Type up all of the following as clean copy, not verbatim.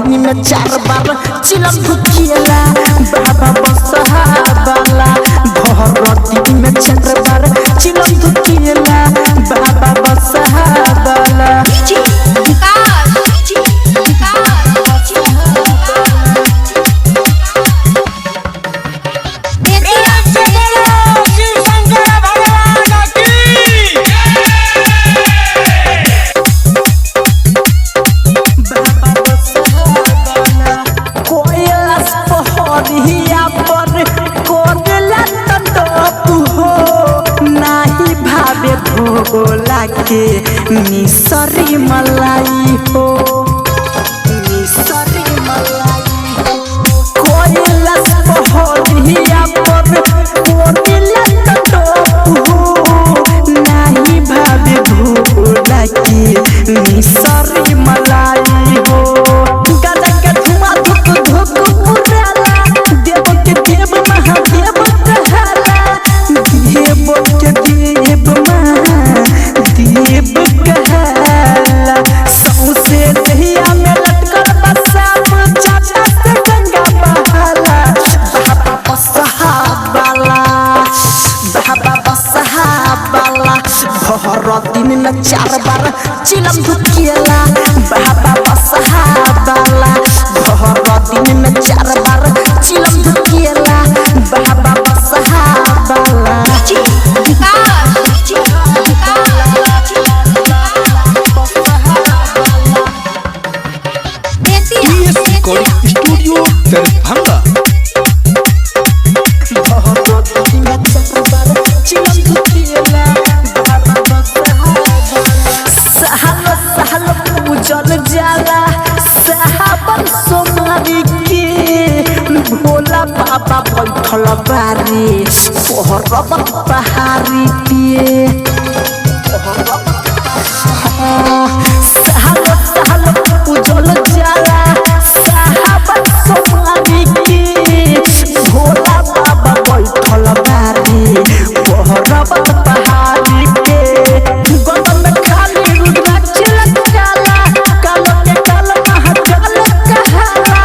दिन में 4 बार चिलम धुकिएला बाबा बसहावाला। भर दिन में 4 बार चिलम धुकिएला बाबा बसहावाला। भोला के मिसरी मलाई हो, मिसरी मलाई हो। कोयला पहरिया पर कोयला टोप हो, नाही भावे भोला के मिसरी मलाई हो। गाजा के धुआं धुक धुक उड़ाला, देव के देव महादेव कहाला, देव के देव देव कहाला। सौंसे दहिया में लटकल बसाप चाचा से गंगा बहाला। बाबा बसहावाला, बाबा बसहावाला। भर दिन में 4 बार चिलम धुकिएला बाबा बसहावाला। भर दिन में 4 बार चिलम धुकिएला बाबा बसहावाला। स्टूडियो दरभंगा। सहल पूजल जाला साहबन सोमारी के, भोला बाबा बैठल बारी पर्वत पहाड़ी के। सहल सहल पूजल जाला साहबन सोमारी के, भोला बाबा बैठल बारी पर्वत पहाड़ी के। गदन में खाली रुद्राक्ष लटकाला, काल के काल महाकाल कहाला,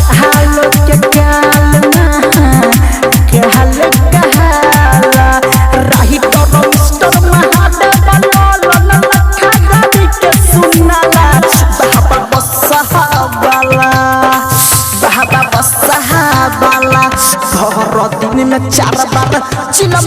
काल के काल महाकाल कहाला। राही तर मिस्टर महादेव लाल लखा गाड़ी के सुनाला। बाबा बसहावाला, बाबा बसहावाला। भर दिन में 4 बार चिलम